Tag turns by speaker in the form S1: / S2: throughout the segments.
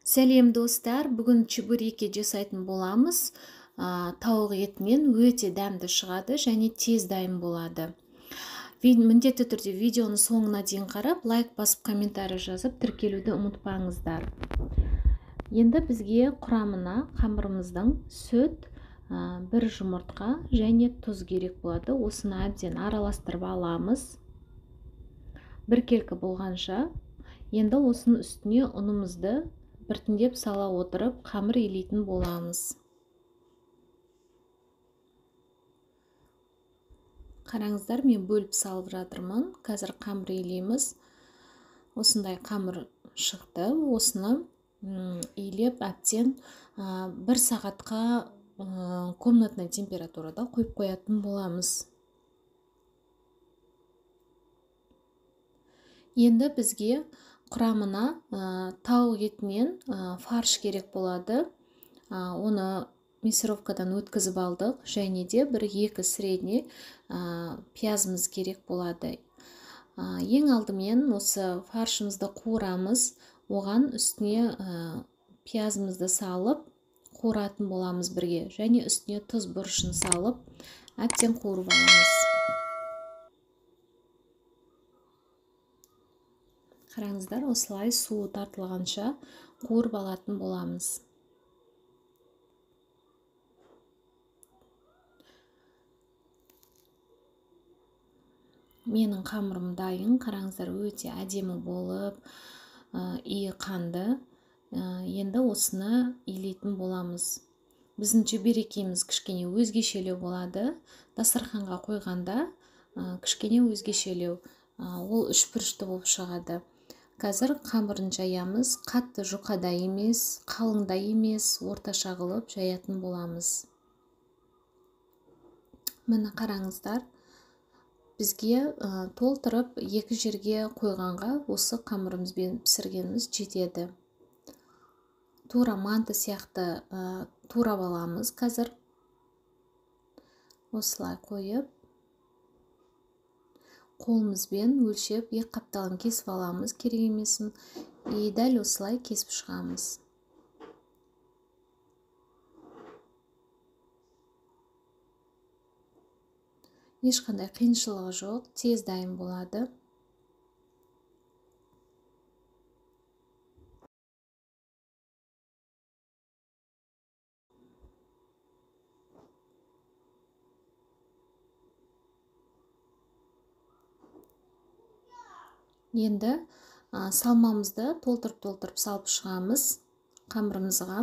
S1: Сәлем достар, бүгін чебуреки жасайтын боламыз. Тауық етінен өте дәмді шығады және тез дайын болады. Міндетті түрде видеоны соңына дейін қарап, лайк басып, комментарий жазып, тіркелуді ұмытпаңыздар. Енді бізге құрамына қамырымыздың сүт, бір жұмыртқа және тұз керек болады. Осыны әбден араластырып аламыз. Біркелкі болғанша. Енді осының үстіне ұнымызды біртіндеп сала отырып, қамыр илейтін боламыз. Қараңыздар, мен бөліп салып жатырмын. Қазір қамыр илейміз. Осындай қамыр шықты. Осыны илеп әбден бір сағатқа комнатный температурада қойып қоятын боламыз. Енді бізге құрамына тауық етінен фарш керек болады. Оны мясорубкадан өткізіп алдық. Және де бір екі средний пиязымыз керек болады. Ең алдымен осы фаршымызды қуырамыз. Оған үстіне пиязымызды салып қуыратын боламыз бірге. Және үстіне тұз бұрышын салып әбден қуырып аламыз. Қараңыздар, осылай суы тартылғанша қуырып алатын боламыз. Менің қамырым дайын. Қараңыздар, өте әдемі болып, иі қанды. Енді осыны илейтін боламыз. Біздің чебурекіміз кішкене өзгешелеу болады. Дастарханға қойғанда кішкене өзгешелеу. Ол үшбұрышты болып шығады. Қазір қамырын жаямыз. Қатты жұқа да емес, қалың да емес, орташа қылып жаятын боламыз. Міне қараңыздар, бізге толтырып екі жерге қойғанға осы қамырымызбен пісіргеніміз жетеді. Тура манты сияқты турап аламыз қазір. Осылай қойып, қолымызбен өлшеп, екі қапталын кесіп аламыз, керек емесін. И дәл осылай кесіп шығамыз. Ешқандай қиыншылығы жоқ, тез дайын болады. Енді салмамызды толтырып-толтырып салып шығамыз қамырымызға.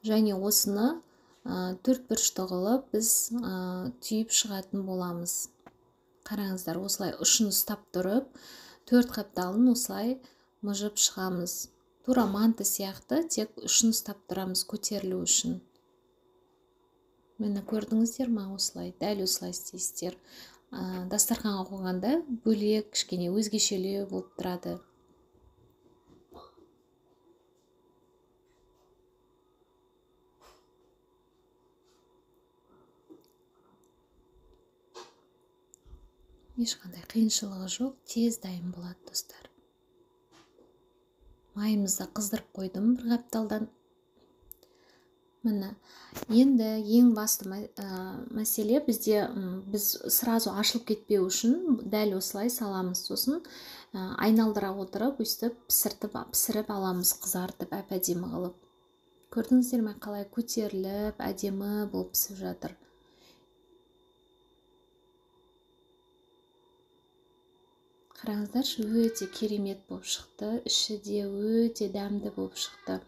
S1: Және осыны төрт бұрышты қылып біз түйіп шығатын боламыз. Қараңыздар, осылай ұшын ұстап тұрып, төрт қапталын осылай мыжып шығамыз. Тура манты сияқты, тек ұшын ұстап тұрамыз көтерілу үшін. Міне көрдіңіздер ма, осылай, дәл осылай істейсіздер. Дастарханға қойғанда бөлек, кішкене өзгешелеу болып тұрады. Ешқандай қиыншылығы жоқ, тез дайын болады достар. Майымызды қыздырып қойдым бір қапталдан. Міне, енді ең басты мәселе бізде, біз сразу ашылып кетпеу үшін дәл осылай саламыз. Сосын айналдыра отырып, өстіп пісіріп аламыз, қызартып, әп-әдемі қылып. Көрдіңіздер ме, қалай көтеріліп, әдемі болып пісіп жатыр. Қараңыздаршы, өте керемет болып шықты, іші де өте дәмді болып шықты.